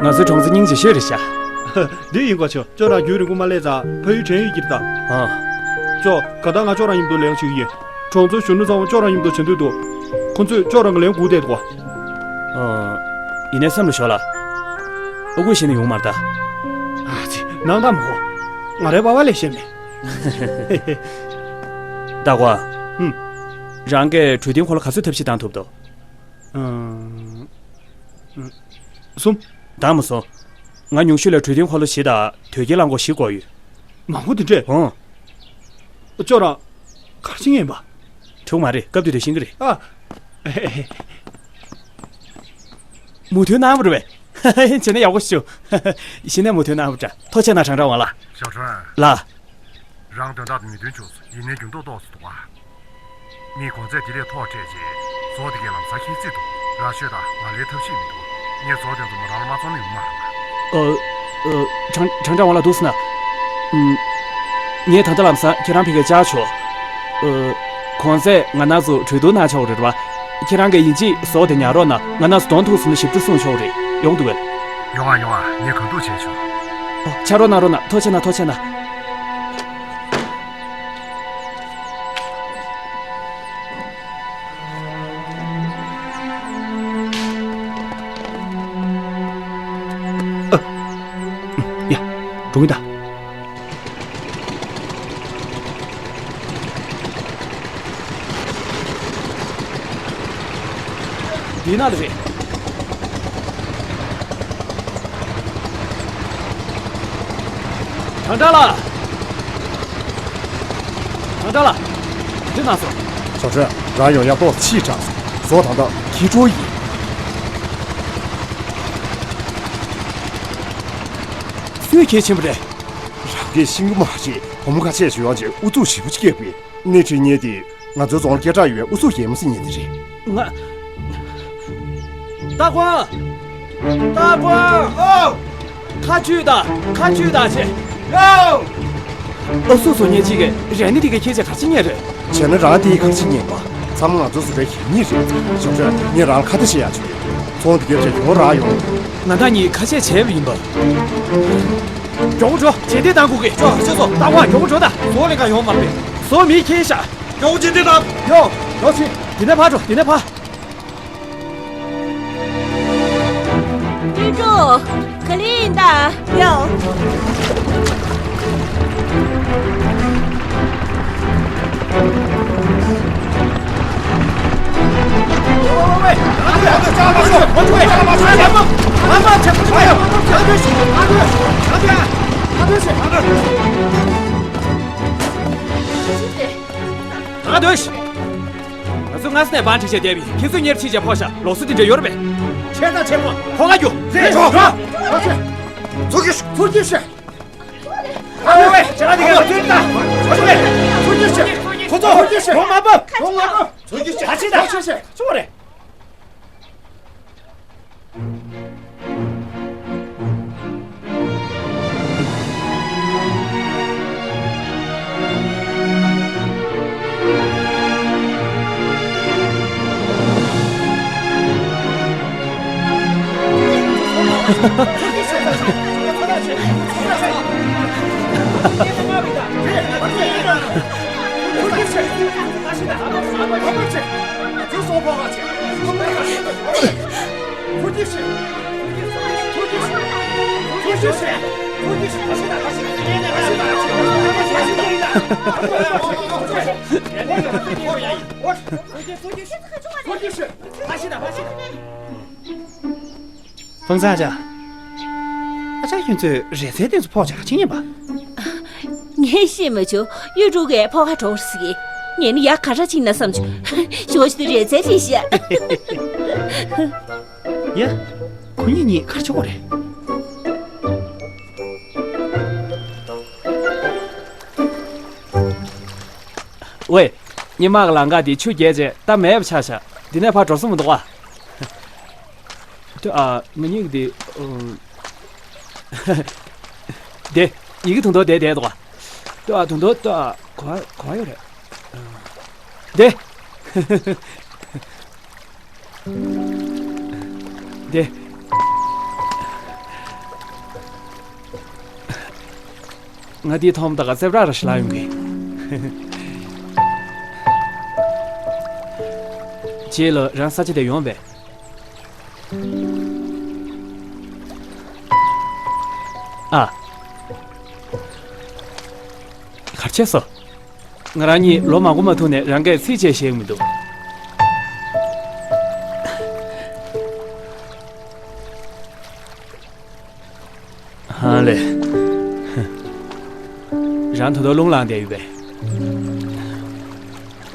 ང་ཚོའི་གྲོང་ཚོ་སྙིང་རྗེ་ཤོས་རེད་ཤག་འདི་ཡིན་གོ་ཆོ། ཅོ་རང་རྒྱུན་རིང་པོ་མ་སླེབས་ཙང་ཕ་ཡུལ་དྲན་ཡོད་ཀྱི་རེད་ད། ཨ། ཅོ། ག་ད་ང་ཅོ་རང་མཉམ་དུ་ལས་ཀ་བྱེད་ཀྱི་ཡིན། གྲོང་ཚོའི་གཞོན་ནུ་ཚང་མ་ཅོ་རང་མཉམ་དུ་བྱེད་འདོད་འདུག་ཁོ་ཚོས་ཅོ་རང་གི་ལས་སྒུག་བསྡད་འདུག་ཨ། ཡིན་ནའི་སེམས་ལ་ཞོག་ལ། ཨ་ཁུ་ཞིག་ནས་ཡོང་མར་ལྟ། ཨ་ཙི། ནང་ལྟ་མ་གོ། ང་རའི་པ་ཕ་ལས་བཤད་མེད། ད་གོ། ཧུམ། རང་གིས་གྲོས་མཐུན་སྐོར་ལ་ག་ཚོད་ཐབས་ཤེས་བཏང་ཐུབ་འདུག་ཨང་། གསུམ། འདང་མ་སོང་། ང་ཉུང་ཤོས་ལ་གྲོས་མཐུན་འཁོར་ལོ་བཞི་དང་དོས་སྐྱེལ་རླངས་འཁོར་བཞི་དགོས་ཡོད། མང་པོ་དེ་འདྲས། ཨང་། ཅོ་རང་། གར་ཕྱིན་ངེས་པ། འཁྲུག་མ་རེད། སྐབས་དེ་དུས་ཤེས་ཀྱི་རེད། ཨ། མོས་མཐུན་གནང་བ་རེད་པས། བྱས་ན་ཡག་པོ་ཞིག་བྱུང་། གཞི་ནས་མོས་མཐུན་གནང་བ་འདྲ། ཐུགས་རྗེ་གནང་ཁྲང་ཁྲང་ཝང་ལགས། ཞའོ་ཁྲོན། ལགས། རང་དོན་དག་དང་མི་མཐུན་བྱུང་སོང་། ཡིན་ནའི་འགྱུར་ལྡོག་ཏོག་ཙམ་འདུག་ཨ། མིས་གོང་ཚད་དེ་ལས་མཐོ་སྤྲད་རྗེས་ཟོག་དེ་གའི་ལམ་སང་འཁྱེར་རྩིས་འདུག་རང་ཤོད་དང་། ང་ལའི་ཐབས་ཤེས་མི་འདུག་ངས་ཟོག་དེ་ཚོ་མོ་རང་ལ་མ་བཙོང་ན་ཡོང་མ་རེད་པ། ཨ། ཨ། ཁྲང་ཁྲང་ཁྲང་ཝང་ལགས་འདུག་སེ་ན། ཨུམ། ངས་ད་ལྟ་ལམ་སང་ཁྱེད་རང་ཕ་གིར་བཅར་ཆོག་ཨ། གོང་ཚད་ང་རང་ཚོ་གྲོས་བསྡུར་གནང་ཆོག་རེད་པ། ཁྱེད་རང་གིས་ཡིན་གཅིག་ཟོག་དེ་ཉར་རོགས་གནང་། ང་རང་ཚོ་གདོང་ཐུག་སོང་ན་ཞིབ་ཕྲ་གསུང་ཆོག་རེད། ཡོང་འདུག་གས། ཡོང་ང་ཡོང་ང་། ངས་གང་ཐུབ་བྱས་ཆོག་ཨོ། ཕྱག་རོགས་གནང་རོགས་གནང་། ཐུགས་རྗེ་གནང་། ཐུགས་རྗེ་གནང་། ཨ། ཡ། འགྲོ་གི་ད། འདི་ན་ལ་རེད། ཁྲང་ཁྲང་ལགས། ཁྲང་ཁྲང་ལགས། འདི་ན་སོང་། ཞའོ་ཁྲོན། རང་ཡོང་ཡག་ཏོག་ཙམ་ཕྱིས་དྲགས་སོང་། ཟོག་ད་ལྟ་འཁྱེར་འགྲོ་ཡིན། སུས་འཁྱེར་ཕྱིན་པ་རེད། རང་གིས་ཤེས་ཀྱི་མ་རེད། བུ་མོ་ཁ་ཤས་ཤིག་ཡོང་རྗེས་ཨུ་ཚུགས་ཞེ་པོ་ཅིག་བརྒྱབ་པས། སྣེ་ཁྲིད་མཁན་དེས་ང་ཚོའི་རྫོང་ལ་སྐད་གྲགས་ཡོད་པའི་ཨུ་ཚུགས་ཡེ་མ་སྲིད་མཁན་དེ་རེད། ང་། ཏཱ་ཀོང་། ཏཱ་ཀོང་། ཨོ། ཁ་ཆུས་དང་། ཁ་ཆུས་དང་ཆེ། ཨོ། ཨུ་ཚུགས་བཟོ་མཁན་གཅིག་གིས་རེ་ནི་དེ་གའི་ཁྱེད་ཅག་ག་རེ་བྱེད་མཁན་རེད། བྱས་ན་རང་དེའི་ག་རེ་བྱེད་མཁན་པ། ཚང་མ་ང་ཚོ་སུ་རེད་ཉིད་རེད། ཞོགས་ཇ་ངས་རང་ཁ་བརྡ་བྱེད་ཡག་བྱུང་ཡོད། ཚོང་འདི་རྒྱབ་ཆ་ཡོང་རག་ཡོང་། ང་དང་གཉིས་ཁ་ཆད་བྱས་པ་ཡིན་པ། མགྱོགས་པོ་འགྲོ། རྗེས་འདེད་གཏང་དགོས་ཀྱི། ཅོ་ཅོ་ཅོ་ད་ང་མགྱོགས་པོ་འགྲོ་ད། ཚོང་ལས་ཀ་ཡོང་མ་རེད། ཚོང་མི་ཁྱེར་ཤག་མགྱོགས་པོ་རྗེས་འདེད་གཏང་། ཡོ། ཡོ་ཆི། འདི་ནས་ཕར་འགྲོ། འདི་ནས་ཕར། ཀྲུའུ་ཀྲུའུ། ག་ལེ་ཡིན་ད། ཡོ། ང་ཚོས་སྔ་ས་ནས་བང་བསྒྲིགས་བྱས་བསྡད་པ་ཡིན། ཁྱེད་ཚོས་གཉེར་ཕྱིན་བྱས་ཕོག་ཤག་ལོགས་སུ་དེ་འདྲ་ཡོད་རེད་པས། ཆེ་དང་ཆེན་མོ་ཕོག་ག་རྒྱུ། རེད། ཚུར་གྱིས་ཚུར་གྱིས་ཤེས། ཨ་ཝེ་ཇ་དེ་ག་ཚུར་ད། ཚུར་གྱིས་ཤེས། ཁོ་ཚོ་ཚུར་གྱིས་ཤེས། ཁོ་མ་བབ། ཁོ་མ་བབ། ཚུར་གྱིས་ཤེས། ད་ཤེས་ད་ཤེས་ཤེས། ཅོ་རེད། ཧྥུང་ཚང་ཨ་ཅག་ཨ་ཅག་ཁྱོད་ཚོས་རས་ཚལ་དེ་ཚོ་ཕོག་ཆ་ཕྱིན་ཡིན་པ། ངས་ཤེས་མ་བྱུང་། གཡུ་དྲུག་གིས་ཕོག་ཁ་གྲོགས་སི་ངས་ནི་ཡག་ག་ར་ཕྱིན་ན་བསམ་བྱུང་། ཞོ་ཞུ་དུ་རས་ཚལ་རེད་ཤག་ཡ། ཁོ་གཉིས་གཉིས་ག་རེ་བྱེད་དགོས་རེད། ཝེ། སྔོན་མ་གི་ལམ་ཁ་དེ་ཆུ་རྒྱས་བྱས་ད་མེད་པ་ཆགས་ཤག་འདི་ནས་ཕར་འགྲོ་ས་མི་འདུག་ག་དེ་ཨ་ང་གཉིས་ཀྱི་དེ། ཨུམ། དེ། ཡི་གེ་དུང་དུང་དེ་དེ་འདུག་ག་དེ་ཨ་དུང་དུང་དེ་ཨ་གོ་གོ་ཡོད་རེད། དེ། དེ། ང་འདི་མཐོང་ད་ག་རྩེ་བྲག་ར་ཞིག་ལ་ཡོང་གི། རྗེས་ལ་རང་ས་ཆ་དེ་ཡོང་བས། ཨ། གར་ཆས་སོ། ང་རང་གཉིས་ལོ་མང་པོ་མ་ཐུག་ནས་རང་གིས་ཚིག་བཅད་ཤེས་མི་འདུག་ཧ་ལས། རང་ད་དུང་རླུང་ལངས་བསྡད་ཡོད་པས།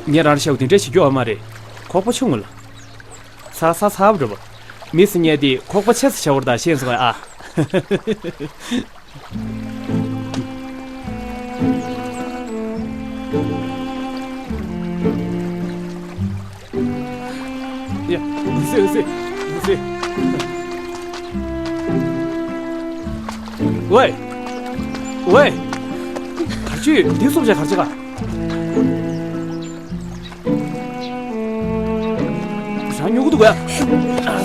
ངས་རང་ལ་བཤད་པ་དེ་འདྲ་བྱེད་རྒྱུ་ཡོད་མ་རེད། ཁོག་པ་ཆུང་ངུ་ལ། ཚ་ཚ་ཚ་བ་འགྲོ་བ། མི་སེམས་ཉལ་དེ་ཁོག་པ་ཆེ་ས་བྱ་བར་ད་ཤེས་སོང་ཨ། ཡ། སེ་སེ་སེ། ཝེ། ཝེ། ག་ཅི་འདི་སོབ་ཅག་ག་ཅི་ག་རང་ཉོ་གི་འདུག་ག་ཨ་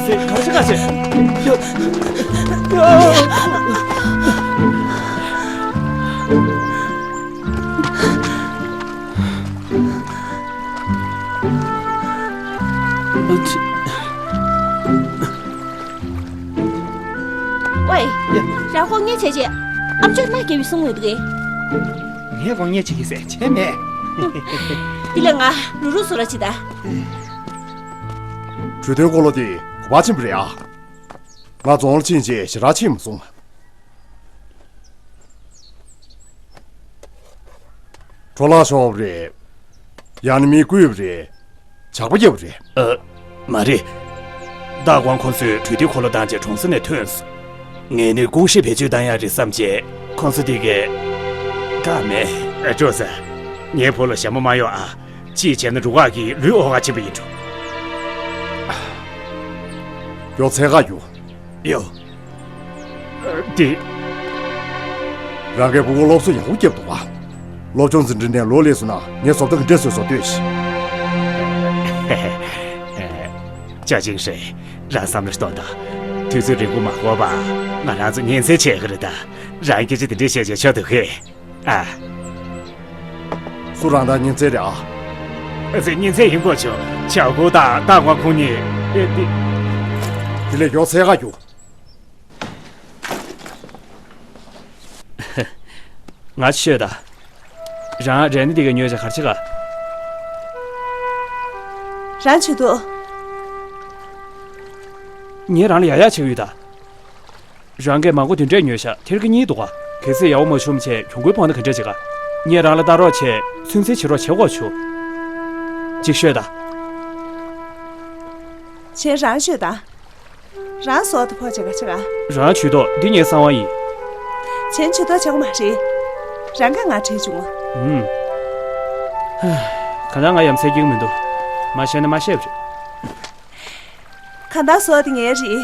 ཙི། ག་ཅི་ག་ཅི། ཡ། ཡ། ཨ་ཙི། ཝེ། ཡ། རང་དགོངས་གཉེར་བྱས་རྗེས་ཨམ་ཅོག་མནའ་བསྐྱལ་བའི་གསུང་འོས་འདུག་གས། ངས་དགོངས་གཉེར་བྱེད་ཀྱི་ཟེར་བྱས་མེད། འདི་ལ་ང་རུ་རུ་སོ་ར་ཅི་ད། གྲོས་མཐུན་འཁོར་ལོ་དེ་ག་པར་ཕྱིན་པ་རེད་ཨ། ང་རྫོང་ལ་ཕྱིན་རྗེས་ཞེ་དྲག་ཕྱིན་མ་སོང་། འཕྲོ་བརླག་ཤོར་བ་རེད། ཡང་ན་མིས་བརྐུས་པ་རེད། ཇག་པ་བརྒྱབ་པ་རེད། ཨ། མ་རེད། ད་དགོང་ཁོང་ཚོས་གྲོས་མཐུན་འཁོར་ལོ་བཏང་རྗེས་གྲོང་གསེབ་ནས་ཐོན་སོང་། ངས་ནི་ཀུང་ཧྲེ་བེད་སྤྱོད་བཏང་ཡག་རེད་བསམ་རྗེས་ཁོང་ཚོ་དེ་གས་བཀག་མེད། ཨ། ཀྲོ་ས། ངའི་བུ་ལ་ཞྭ་མོ་མ་གཡོགས་ཨ། ཅིས་བྱས་ན་རུ་ཁག་གིས་ལུས་ཨོ་ཁ་ཕྱིན་པ་ཡིན་འགྲོ། ཡོ། འཚོལ་ག་རྒྱུགས། ཡོ། ཨ། དེ། རང་གི་བུ་གུ་སློབ་གསོ་ཡག་པོ་བརྒྱབ་འདུག་ག་སློབ་སྦྱོང་འཛིན་གྲྭ་ནས་ལོ་ལེགས་སོང་ན་ངས་བཟོ་ལྟ་གི་འདྲ་བཟོས་བཟོ་ལྟོས་ཤིག་ཅ་ཅིང་ཧྲེ། རང་བསམ་བློ་གཏོང་དང་། དུས་ཚོད་རིང་པོ་མ་འགོར་བར་ང་རང་ཚོ་ཉིན་མཚན་བྱེད་ཀྱི་རེད་ད། རང་སྐད་ཆ་དེ་འདྲས་བཤད་བྱས་ཆོག་འདུག་གས། ཨ། སུ་རང་ད་ཉིན་མཚན་རེད་ཨ། ཨ་ཙི་ཉིན་མཚན་ཡིན་དགོས་བྱུང་། ཆག་སྒོ་དང་ཏང་ཝང་ཁོང་གཉིས། ཨེ་འདི། དེ་ལས་མགྱོགས་སེ་ག་རྒྱུགས། ང་ཤོད་ད། རང་རེ་ནི་འདི་ག་ཉོས་བྱ་གར་ཆེ་ག། རང་ཆུ་དུ། ངས་རང་ལ་ཡག་ཡག་བྱེད་ཀྱི་ཡོད་ད། རང་གིས་མང་པོ་དེ་འདྲས་ཉོས་ཤག་ཐེར་གི་གཉིས་འདུག་ག་གལ་སྲིད་ཡག་པོ་མ་བྱུང་བྱས་གྱོང་གུན་ཕོག་ན་ག་འདྲས་བྱེད་ག་ངས་རང་ལ་ལྟ་རོགས་བྱས་ཚུན་ཚོད་བྱེད་རོགས་བྱེད་དགོས་བྱུང་། ཅིག་ཤོད་ད། བྱས་རང་ཤོད་ད། རང་ཟོག་དེ་ཕོག་བྱེད་ག་ཆེ་ག་རང་ཇུས་གཏོགས་འདི་ངའི་གསང་བ་ཡིན། བྱས་ཇུས་གཏོགས་བྱེད་དགོས་མ་རེད། རང་གིས་ང་ཁྲིད་བྱུང་། ཨུམ། གང་ལྟར་ང་ཡ་མཚན་སྐྱེ་གི་མི་འདུག་མ་ཤེས་ན་མ་ཤེས་པ་རེད། གང་ལྟར་ཟོག་དེ་ངའི་རེད།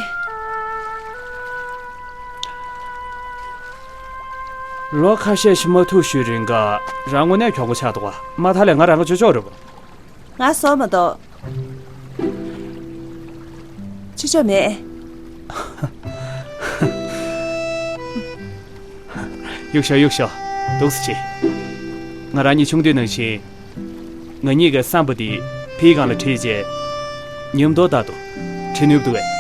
ལོ་ཁ་ཤས་ཤིག་མ་ཐུག་ཤུལ་རིང་ག་རང་དངོས་གནས་གྱོང་པོ་ཆགས་འདུག་ག་མ་མཐའ་ལས་ང་རང་གི་ཅོ་ཅོ་རེད་པ། ང་ཟོག་མ་གཏོགས་ཅི་ཅོ་མེད། གཡུག་ཤོག་གཡུག་ཤོག་འདུག་སེ་བྱེད། ང་རང་གཉིས་ཆུང་དུས་ནང་བཞིན། ང་གཉིས་ཀྱི་བསམ་པ་འདི་ཕིའི་སྒང་ལ་བྲིས་རྗེས། མཉམ་དུ་ལྟ་དུ་བྲིས་ནུས་འདུག་གས།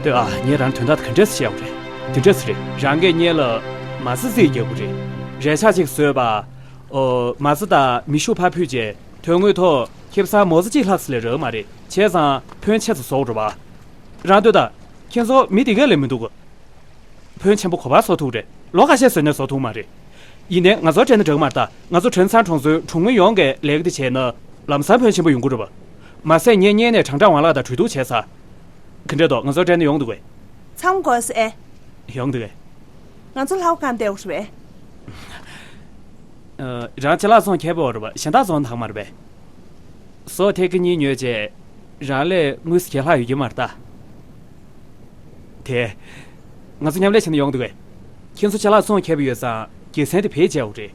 ལྟོས་ཨ། ངས་རང་དོན་དག་ག་འདྲས་བཤད་དགོས་རེད། དེ་འདྲས་རེད། རང་གིས་སྔོན་ལ་མ་རྩ་རྩིས་རྒྱག་དགོས་རེད། རས་ཆ་གཅིག་བཟོས་པ། ཨོ། མ་རྩ་དང་མེ་ཤུགས་ཕར་ཕུད་རྗེས་དོན་དངོས་ཐོག་ཁེ་བཟང་མ་རྩ་གཅིག་ལྷག་ཙམ་ལས་རག་མ་རེད། བྱས་ཙང་ཕོན་ཆེ་ཙམ་བཟོ་དགོས་རེད་པ། རང་ལྟོས་དང་། ཁྱེད་ཚོ་མི་དེ་གས་ལས་མི་འདུག་ག་ཕོན་ཆེན་པོ་ག་པར་བཟོ་ཐུབ་རེད། ལོ་ཁ་ཤས་བཟོས་ནས་བཟོ་ཐུབ་མ་རེད། ཡིན་ནའི་ང་ཚོར་སྤྲད་ན་འགྲིག་མ་རེད་ད། ང་ཚོ་ཁྲོན་ཚང་གྲོང་ཚོའི་གྲོང་མི་ཡོངས་ཀྱིས་ལས་ཀ་དེ་བྱས་ན་ལམ་སང་ཕོན་ཆེན་པོ་ཡོང་གི་རེད་པ། མ་ཟད་ངས་སྔོན་ནས་ཀྲང་ཀྲང་ཝང་ལགས་དང་གྲོས་བསྡུར་བྱས་ཚར། ག་འདྲས་འདུག་ང་ཚོར་སྤྲད་ན་ཡོང་འདུག་གས། ཚང་མ་དགོས་ཨེ། ཡོང་འདུག་གས། ང་ཚོ་ལྷག་པ་གང་བསྡད་ཡོད་རེད་པས། ཨ། རང་ཅ་ལག་བཙོང་མཁས་པོ་རེད་པ། གཞན་དག་བཙོང་ཐག་མ་རེད་པས། ཟོག་ཐེར་གྱི་གཉིས་ཉོས་རྗེས། རང་ལས་དངུལ་སུམ་བརྒྱ་ལྷག་ཡོད་ཀྱི་མ་རེད་ད། དེ། ང་ཚོ་མཉམ་ལས་བྱས་ན་ཡོང་འདུག་གས། ཁྱེད་ཚོ་ཅ་ལག་བཙོང་མཁས་པོ་ཡོད་ཙང་དགེ་མཚན་དེ་བེད་སྤྱད་དགོས་རེད།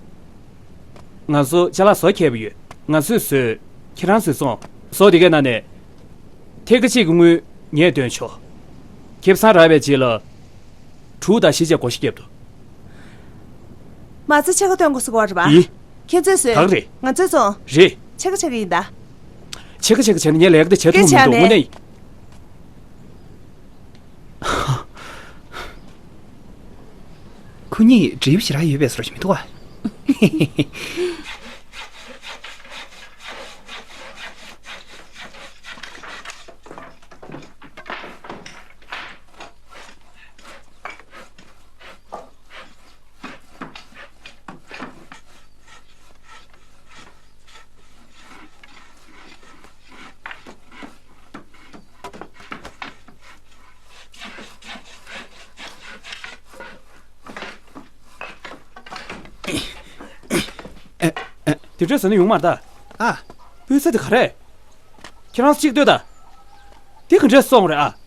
ང་ཚོ་ཅ་ལག་བཟོ་མཁས་པོ་ཡོད། ང་ཚོས་བཟོས། ཁྱེད་རང་ཚོས་བཙོང་། ཟོག་དེ་གའི་ནང་ནས། ཐེར་གྱི་གཅིག་གི་དངུལ་ངས་འདོན་ཆོག་ཁེ་བཟང་རག་པའི་རྗེས་ལ། དྲུག་དང་བཞི་བཅས་བགོ་བཤའ་བརྒྱབ་འདུག་མ་རྩ་ཕྱེད་ཀ་སྟོན་དགོས་ཟེར་གོ་རེད་པ། ཡིན། ཁྱེད་ཚོས་བཟོས། གང་རེད། ང་ཚོས་བཙོང་། རེད། ཕྱེད་ཀ་ཕྱེད་ཀ་ཡིན་ད། ཕྱེད་ཀ་ཕྱེད་ཀ་བྱས་ན་ངས་ལས་ཀ་དེ་བྱེད་ཐུབ་མི་འདུག་དངོས་གནས་ཡིན། ཁོ་གཉིས་འབྲེལ་བ་ཞེ་དྲག་ཡོད་པའི་བཟོ་འདྲ་ཞིག་མི་འདུག་ཨ། དེ་འདྲས་ཟེར་ན་ཡོང་མ་རེད་ད། ཨ། སྤུས་ཚད་དེ་ག་རེ། ཁྱེད་རང་གཅིག་ལྟོས་ད། དེ་ག་འདྲས་སོང་རེད་ཨ།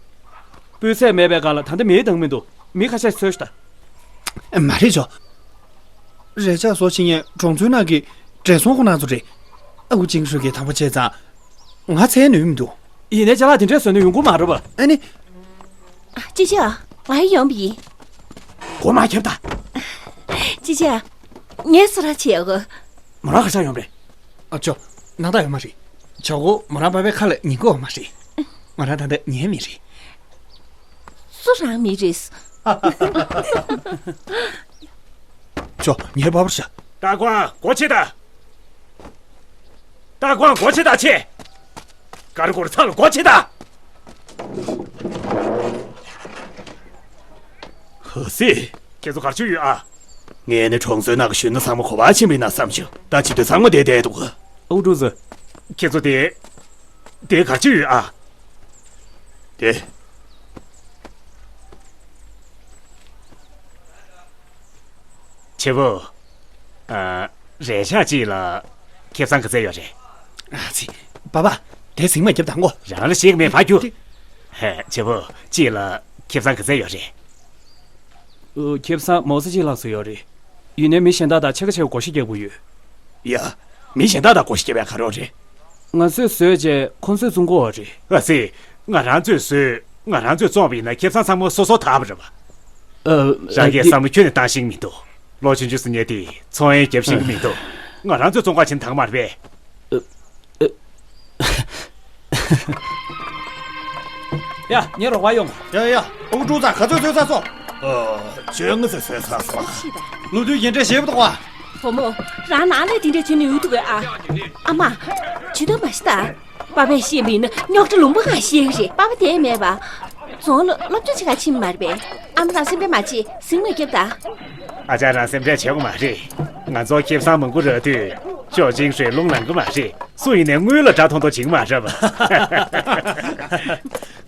སྤུས་ཚད་མེད་པའི་སྒང་ལ་ད་ལྟ་མེ་བཏང་མི་འདུག་མི་ཁ་ཤས་ཚོས་ཤི་ད། མ་རེད་ཇོ། རས་ཆ་བཟོ་བྱེད་མཁན་གྲོང་ཚོའི་ནང་གི་བགྲེས་སོང་ཁོ་རང་ཚོ་རེད། ཨ་ཁུ་ཅིང་ཧྲུའུ་གིས་དམ་པ་བྱས་ཙང་། ང་འཚོལ་ནུས་མི་འདུག་ཡིན་ནའི་ཅ་ལག་དེ་འདྲས་བཟོས་ན་ཡོང་གི་མ་རེད་པ། ཨ་ནི། ཅི་ཅི་ཨ། ང་ཡང་ཡོང་བ་ཡིན། སྒོ་མ་ཁྱབ་ད། ཅི་ཅི་ཨ། ངས་སུ་ར་བྱེད་ཡོད། མོ་རང་ག་ཤག་ཡོང་བ་རེད། ཨ་ཅོ། སྣང་དག་ཡོད་མ་རེད། ཇོ་གོ་མོ་རང་པ་ཕའི་ཁ་ལ་ཉན་གི་ཡོད་མ་རེད། ང་རང་ད་ལྟ་ངའི་མི་རེད། སུ་རང་མི་རེད། ཅོ། ངའི་པ་པར་ཤ། ཏ་ཀོང་སྒོ་ཕྱེ་ད། ཏ་ཀོང་སྒོ་ཕྱེ་ད་ཕྱེ། ཀར་ཀོར་ཚང་སྒོ་ཕྱེ་ད། ཧ་སི། ཁྱེད་ཚོ་གར་ཆུ་ཡོད་ཨ། ངས་ནི་གྲོང་ཚོའི་ནང་གི་གཞོན་ནུ་ཚང་མ་གོ་བ་ཕྱིན་པ་ཡིན་ན་བསམ་བྱུང་། ད་ཆུ་དེ་ཚང་མ་དེ་བསྡད་འདུག་ཨུ་ཀྲུག་ཙི། ཁྱེད་ཚོ་དེ། དེ་གར་ཆུ་ཡོད་ཨ། དེ། བྱེད་པོ། ཨ། རས་ཆག་གཅིག་ལ་ཁེ་བཟང་ག་ཚད་ཡོད་རེད། ཨ་ཙི། པ་པ། དེ་ཟིང་མ་རྒྱབ་དང་གོ། རང་ལ་ཞིག་མེད་ཕ་རྒྱུ། ཧེ། བྱེད་པོ། གཅིག་ལ་ཁེ་བཟང་ག་ཚད་ཡོད་རེད། ཨོ། ཁེ་བཟང་མོ་ས་གཅིག་ལྷག་ཙམ་ཡོད་རེད། ཡིན་ནའི་མི་གཞན་དག་དང་ཕྱེད་ཀ་ཕྱེད་ཀ་བགོ་བཤའ་རྒྱག་དགོས་ཡོད། ཡ། མི་གཞན་དག་དང་བགོ་བཤའ་རྒྱབ་ཡ་ག་རེ་རེད། ང་ཚོས་བཟོས་རྗེས་ཁོང་ཚོས་བཙོང་དགོས་པ་རེད། ཨ་ཙི། ང་རང་ཚོས་བཟོས། ང་རང་ཚོས་བཙོངས་པ་ཡིན་ན་ཁེ་བཟང་ཚང་མ་སོ་སོར་ཐག་པ་རེད་པ། ཨ། རང་གིས་འདི། བསམ་བློ་ཁྱོན་ནས་བཏང་ཤེས་ཀྱི་མི་འདུག་ལོ་ཆུང་ཆུང་སུ་ཉལ་ཏེ་ཚོང་ཡན་རྒྱབ་ཤེས་ཀྱི་མི་འདུག་ང་རང་ཚོས་བཙོང་ག་ཕྱིན་དང་མ་རེད་པས། ཨ། ཨ། ཡ། ངའི་རོགས་པ་ཡོང་། ཡ་ཡ། ཨུ་ཀྲུག་ཙི་ག་ཚོད་ཚོད་ཚ་སོ། ཨ། བཅོ་ལྔ་ཚོད་ཚོད་ཚ་སོ། སློབ་དུས་རྒན་གྲས་ཞེ་པོ་འདུག་བ། བུ་མོ། རང་ནང་ལས་དེ་འདྲ་བྱས་ནས་འུ་ཐུག་གས་ཨ། ཨ་མ། ཇུས་གཏོགས་མ་ཤི་ད། པ་པས་བཤད་པ་ཡིན་ན་རྙོག་དྲ་ལུང་པ་གང་ཤེས་ཀྱི་རེད། པ་པ་དེ་མེད་པ། རྫོང་ལ་སློབ་སྦྱོང་བྱེད་ག་ཕྱིན་མ་རེད་པས། ཨ་མ་རང་སེམས་ཁྲལ་མ་བྱེད། ཟིང་མ་རྒྱབ་ད། ཨ་ཅག་རང་སེམས་ཁྲལ་བྱེད་དགོས་མ་རེད། ང་ཚོ་ཁེ་བཟང་མང་པོ་རག་དུས་ཅོ་ཅིང་ཧྲེ་རླུང་ལངས་གི་མ་རེད། སུ་ཡིན་ནའི་དངུལ་ལ་དགྲ་མཐོང་མཐོང་བྱེད་ཀྱི་མ་རེད་པ།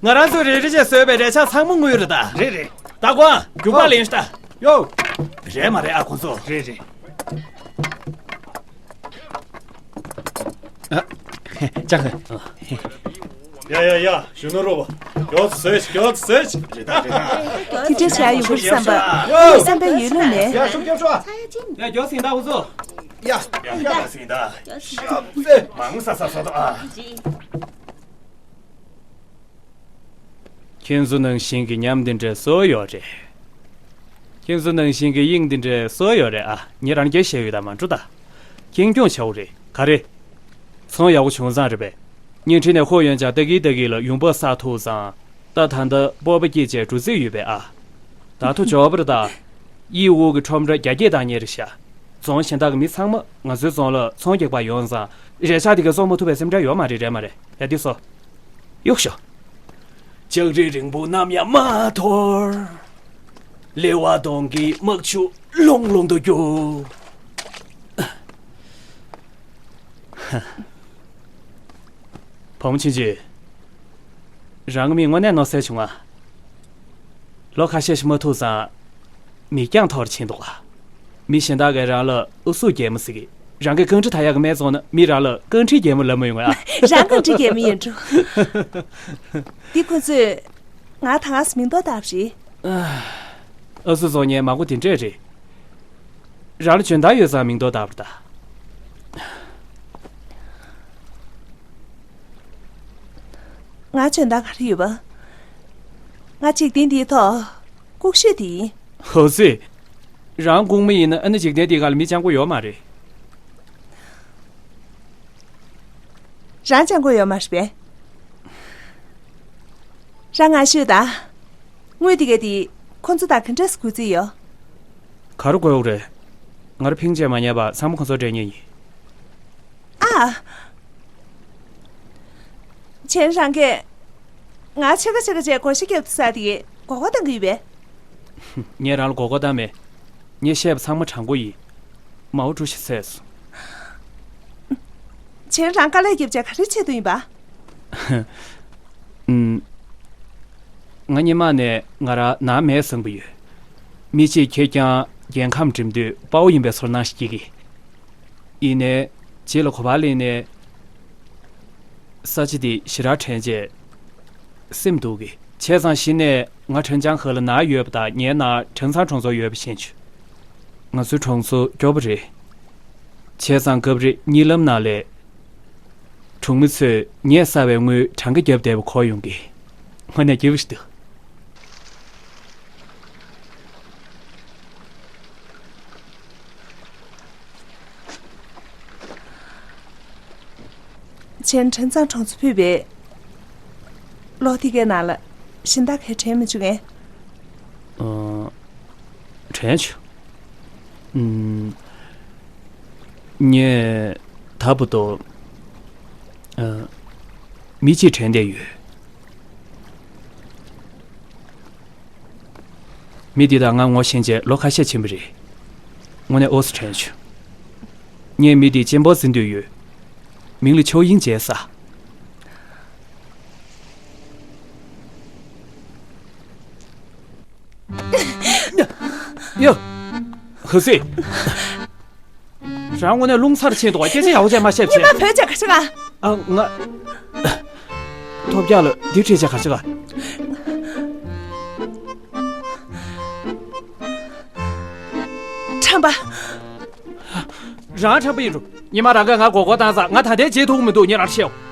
ང་རང་ཚོས་རེ་རེ་བྱས་བཟོས་པའི་རས་ཆག་ཚང་མ་དངུལ་རེད་ད། རེད་རེད། ཏ་ཀོང་། རྒྱུག་པ་ལེན་ཤ་ད། ཡོ། རེད་མ་རེད་ཨ་ཁོང་ཚོ། རེད་རེད། ཨ། ཅག་ཡ་ཡ་ཡ། གཞོན་ནུ་རོ། མགྱོགས་སེ་མགྱོགས་སེ། རེད་ད་རེད་ད། དེ་འདྲ་བྱ་ཡོང་གི་རེད་བསམ་པ། ཡོ། བསམ་པའི་ཡུལ་ལུང་ནས། ཡ། ཤུགས་རྒྱབ་ཤོག་ཡ། མགྱོགས་སེ་ད་འུ་ཚོ། ཡ་ཡ་ཡ། སེ་ད། ཤུགས་སེ། མང་ས་ས་ས་ད་ཨ། ཁྱེད་ཚོ་ནང་བཞིན་གྱི་ཉམས་འདི་འདྲ་བཟོ་ཡོད་རེད། ཁྱེད་ཚོ་ནང་བཞིན་གྱི་དབྱིངས་འདི་འདྲ་བཟོ་ཡོད་རེད་ཨ། ངས་རང་རྒྱལ་བཤད་ཡོད་ད་མ་འགྲོ་ད། ཁྱེད་སྐྱོང་བྱའོ་རེད་ག་རེ། ཚོང་ཡག་པོ་བྱུང་ཙང་རེད་པས། བརྙན་འཕྲིན་ནས་ཧོ་ཡོན་ཅང་ལྟ་གི་ལྟ་གི་ལ་ཡོང་འབབ་བསགས་ཐུབ་ཙང་། ད་ད་ལྟ་སྤོབས་པ་སྐྱེས་བྱས་འགྲོ་རྩིས་ཡོད་པས་ཨ། ད་ཐུ་འབྱོར་པ་རེད་ད། གཡས་དབུགས་ཀྱི་ཁྲོམ་ར་རྒྱ་སྐྱེད་བཏང་མཁན་རེད་ཤག་རྫོང་གཞན་དག་གི་མི་ཚང་མ་ང་ཚོའི་རྫོང་ལ་ཚོང་རྒྱག་པར་ཡོང་ཙང་། རས་ཆག་དེ་ག་བཙོང་མ་ཐུབ་པའི་སེམས་ཁྲལ་ཡོད་མ་རེད། རེད་མ་རེད། ཡ་འདི་སོ། གཡུག་ཤོག་ལྕགས་རི་རིང་པོ་ནམ་ཡང་མ་འཐོར། ལེ་བ་གདོང་གི་དམག་ཆུ་ལྷུང་ལྷུང་དུ་རྒྱུག་བུ་མོ་ཆུང་ཆུང་། རང་གི་མིག་དངོས་གནས་རྣོ་གསལ་བྱུང་ང་། ལོ་ཁ་ཤས་ཤིག་མ་ཐུག་ཙང་། མིག་རྒྱང་མཐོ་རུ་ཕྱིན་འདུག་ག་མི་གཞན་དག་གིས་རང་ལ་ཨུ་སུ་རྒྱལ་མོ་ཟེར་གི། རང་གི་རྐང་ཁྲི་ཐ་ཡག་གི་སྨད་བཙོང་ན་མི་རང་ལ་རྐང་ཁྲིའི་རྒྱལ་མོ་ལབ་མ་ཡོང་ང་། རང་རྐང་ཁྲིའི་རྒྱལ་མོ་ཡིན་འགྲོ། འདི་ཁོ་ཚོས་ང་ད་ག་སེ་མིང་འདོགས་བཏགས་པ་རེད། ཨུ་སུ་བཙོང་མཁན་མང་པོ་དེ་འདྲས་རེད། རང་ལ་འཇོན་ཐང་ཡོད་ཙང་མིང་འདོགས་བཏགས་པ་རེད་ད། ང་འཇོན་ཐང་ག་རེ་ཡོད་པ། ང་འཇིག་རྟེན་འདིའི་ཐོག་ལྐུགས་ཤོས་དེ་ཡིན། ཧོ་སི། རང་ལྐུགས་མ་ཡིན་ན་ཨ་ནི་འཇིག་རྟེན་འདིའི་སྒང་ལ་མི་སྤྱང་པོ་ཡོད་མ་རེད། རང་སྤྱང་པོ་ཡོད་མ་རེད་པས། རང་ང་ཤོད་ད། དངུལ་དེ་ག་དེ་ཁོ་ཚོ་དང་ག་འདྲས་སེ་བགོ་རྩིས་ཡོད། ག་རེ་དགོས་རེད། ང་རང་ཕིང་ཅེ་མ་ཉལ་བ་ཚང་མ་ཁོ་ཚོར་སྤྲད་མཁན་ཡིན། ཨ། གཞན་རང་གིས་ང་ཕྱེད་ཀ་ཕྱེད་ཀ་བྱས་བགོ་བཤའ་བརྒྱབ་ཐུབ་ས་དེ་མགོ་སྐོར་གཏོང་གི་ཡོད་པས། ངས་རང་ལ་མགོ་སྐོར་བཏང་མེད། ངས་བཤད་པ་ཚང་མ་དྲང་པོ་ཡིན། མའོ་ཀྲུའུ་ཞི་བསད་སོང་། གཞན་རང་དཀའ་ལས་བརྒྱབ་བྱས་ག་རེ་བྱེད་འདོད་ཡིན་པ། ཨུམ། ང་སྔོན་མ་ནས་ང་རང་ནང་མེད་བསམ་གྱི་ཡོད། མི་གཅིག་ཁེར་རྐྱང་རྒྱལ་ཁམས་འགྲིམ་དུས་དཔའ་བོ་ཡིན་པའི་ཚོར་སྣང་ཞིག་སྐྱེ་གི། ཡིན་ནའི། རྗེས་ལ་གོ་བ་ལེན་ནས། ས་ཆ་འདི་ཞེ་དྲག་དྲན་རྗེས། སེམས་སྡུག་གི། བྱས་ཙང་གཞི་ནས་ང་ཁྲེན་ཅང་ཧེ་ལ་ནང་ཡོད་པ་དང་ངའི་ནང་ཁྲེན་ཚང་གྲོང་ཚོར་ཡོད་པ་ཤེས་བྱུང་། ང་ཚོའི་གྲོང་ཚོ་སྐྱོ་པོ་རེད། བྱས་ཙང་སྐབས་རེ་གཉིད་ལམ་ནང་ལས། གྲོང་མི་ཚོས་ངས་བསགས་པའི་དངུལ་གྲངས་ཀ་བརྒྱབ་བསྡད་པ་གོ་ཡོང་གི། དངོས་གནས་སྐྱིད་པོ་ཞིག་འདུག་ཁྲེན་ཁྲེན་ཚང་གྲོང་ཚོ་ཕུད་པའི། ལོ་དེ་གའི་ནང་ལ་ཤིང་རྟ་གས་དྲན་མི་བྱུང་ངས། ཨ། དྲན་བྱུང་། ཨུམ། ངས་ད་བར་དུ། ཨ། མི་གཅིག་དྲན་བསྡད་ཡོད། མི་འདི་དང་ང་ངོ་ཤེས་མཁན་ལོ་ཁ་ཤས་ཕྱིན་པ་རེད། དངོས་གནས་ཨོ་སི་དྲན་བྱུང་། ངས་མི་འདི་གཅེན་པོ་འཛིན་འདོད་ཡོད། མིང་ལ་ཆོས་དབྱིངས་བྱས་ས། ཡ། ཧུ་སི། རང་དངོས་གནས་རླུང་ཚར་ཕྱིན་འདུག་སྐད་ཆ་ཡག་པོ་བྱས་མ་བཤད་ཉི་མ་བྱས། བོད་ཆས་ག་ཤ་ག་ཨ། ང་། ཐོབ་རྒྱག་ལ་འདི་བྲིས་བྱས་ག་ཤ་ག་ཁྲམ་པ། རང་ཁྲམ་པ་ཡིན་འགྲོ། ཉི་མ་རང་གིས་ང་མགོ་སྐོར་བཏང་ས། ང་ད་ལྟའི་བརྗེད་ཐུབ་ཀྱི་མི་འདུག་ཉེ་རང་ཤེའོ།